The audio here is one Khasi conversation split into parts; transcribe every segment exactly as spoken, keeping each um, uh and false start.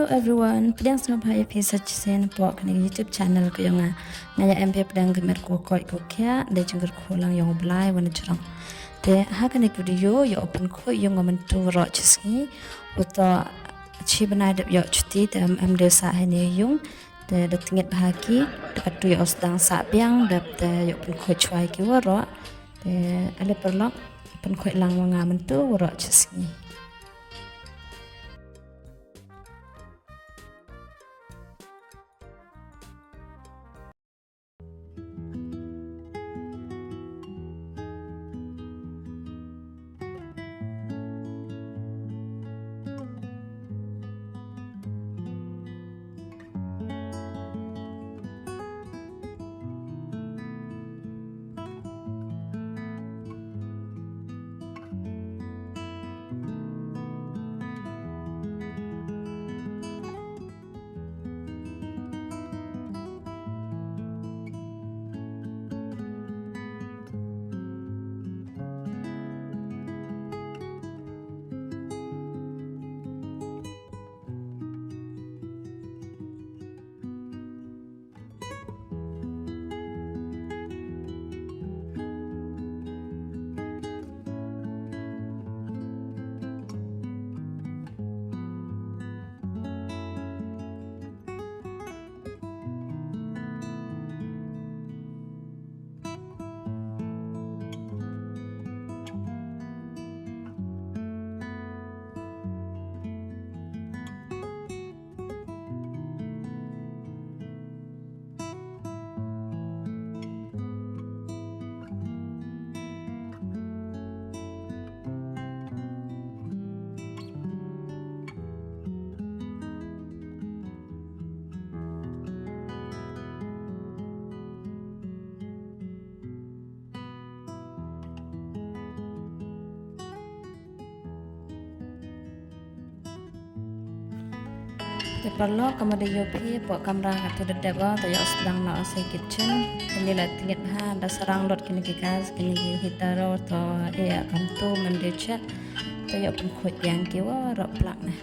Everyone, pdiang sngewbha ïa phi sa shisien hapoh kane ka YouTube channel ka jong nga. Nga ïa em phi pdiang ka met ko koit ko khiah, dei jingkyrkhu lang ïa u Blai wa na jrong. Te ha kane ka video ïa u pynkhuid ïung nga mynta waroh shisngi. Uto shi bnai dep ïoh shuti te em, em dei sah ha ine ïung. Te da tyngit bha ki, te katu ïa u sdang sah biang, dep te ïa u pynkhuid shuwa ïa ki waroh. Te ale paralok, pynkhuid lang wa nga mynta waroh shisngi. Te paralok, kumba da ïohi phi, hapoh kamra katu da dep, te ïoh sdang noh sa kitchen. Kane la tyngit bha, da sarang lut kine ki gas, kine ki heater, to ïa kam tu man de chet. Te ïoh pynkhuid biang ki waroh plak ne.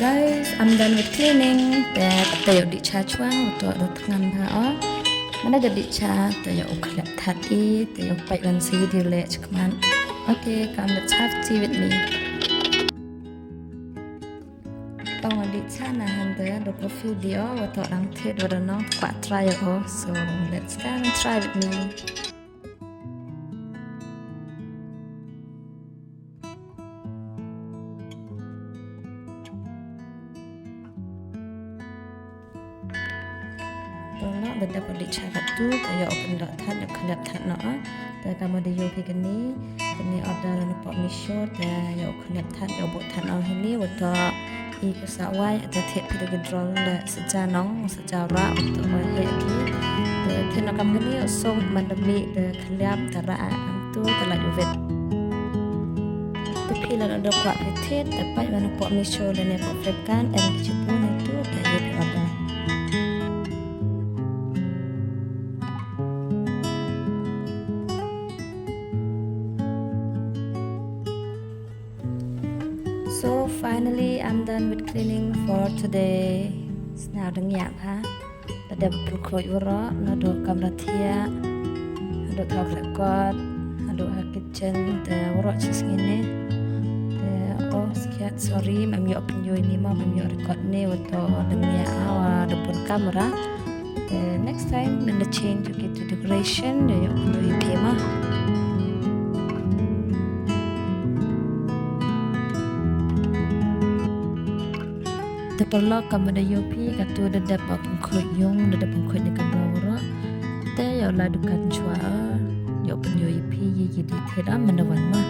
Guys, I'm done with cleaning. Te, te ïoh dih cha chwa, to da thngan bha o. Mynta da dih cha, te ïoh u khlep that i, te ïoh pait wan sa ïa u leh chakman. Okay, come, let's have tea with me. Tang wan dih cha na hynda da coffee dih o, wa to dang thied wa da nong kwah try o. So let's come and try with me. Paralok, da dep u dih cha katu, te ïoh u pyndoh that, ïoh khlep that noh. Te kumba da ïohi phi kane, kane order na poh Meesho, te ïoh u khlep that, ïoh buh that noh hini, wa to i ko sa wai, te thied phi da ki drol da sa ja nong, sa ja rah, wa to wai heh ki. Te thied noh kam kane, u song man da mih, te khlem, te rah, kam tu, te lait u wit. Te phi lada kwah phi thied, te peit wan hapoh Meesho lane hapoh Flipkart, em ki shipor ne tu, te ïa phi order. So finally, I'm done with cleaning for today. Sñiaw dang ïap ha. Da dep pynkhuid waroh, naduh kamra thiah, haduh thaw khleh kot, haduh ha kitchen, te waroh shisngi ne. Te, oh, skhiat, sorry, mem ïoh pynjoi ne, mem ïoh record ne, wa to dang ïa awa da pun kamra. Te next time, mynta change, okay, to decoration, da ïoh pynjoi te ma. Te paralok, kumba da ïohi phi, katu da dep ba pynkhuid ïung, da dep pynkhuid ne kamra waroh. Te Ïa la dukan chwa. Ïa pynïoh ïa phi ïa ki dei thied am mynda wan ma.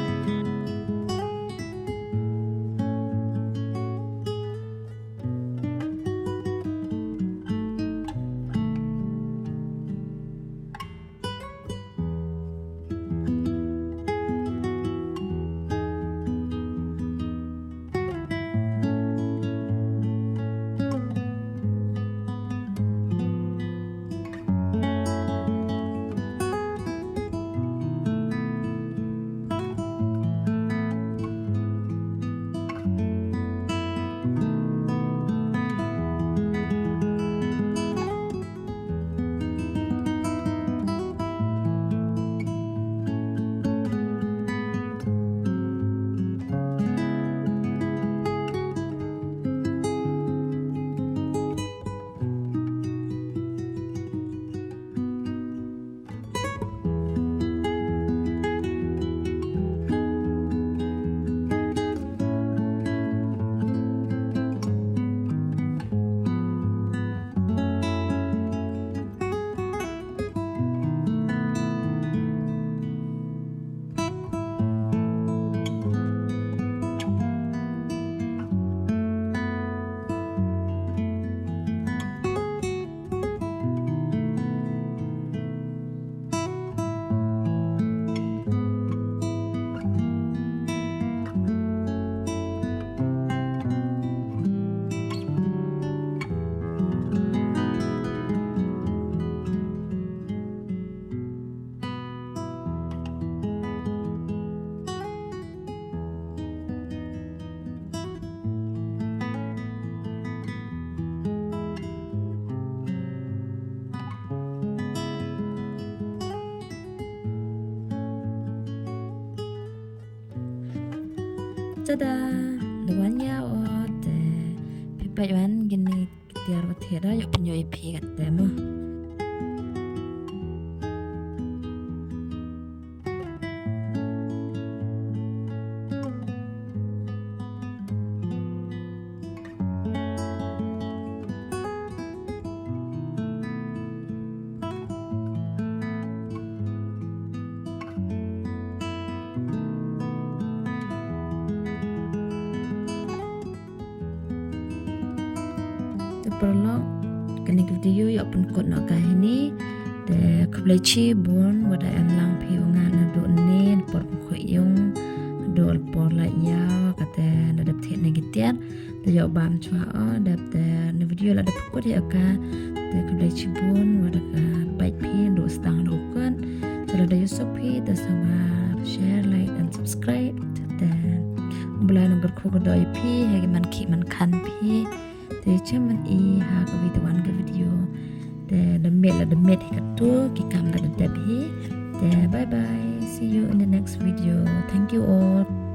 Tada, da wan ïa o te phi peit wan kine ki tiar ba thied da ïoh pynïoh ïa phi katte mo. Te paralok, kane ka video ïoh pynkut noh ka hini. Te khublei shibun wat la em lang phi u nga naduh ne por pynkhuid ïung naduh por la ïa kate na dep thied ne ki tiar. Te ïoh bam chwa o dep te na video la dep pynkut ïa ka. Te khublei shibun wat la ka peit phi naduh stang naduh kut. Te lada ïoh suk phi te sngewbha share, like and subscribe. Te U Blei un kyrkhu kyrdoh ïa phi ha ki man khih man khan phi. Te shem man i ha kawei te wan ka video. Te da miet la da miet hi katto ki kam la da dep hi. Te bye bye. See you in the next video. Thank you all.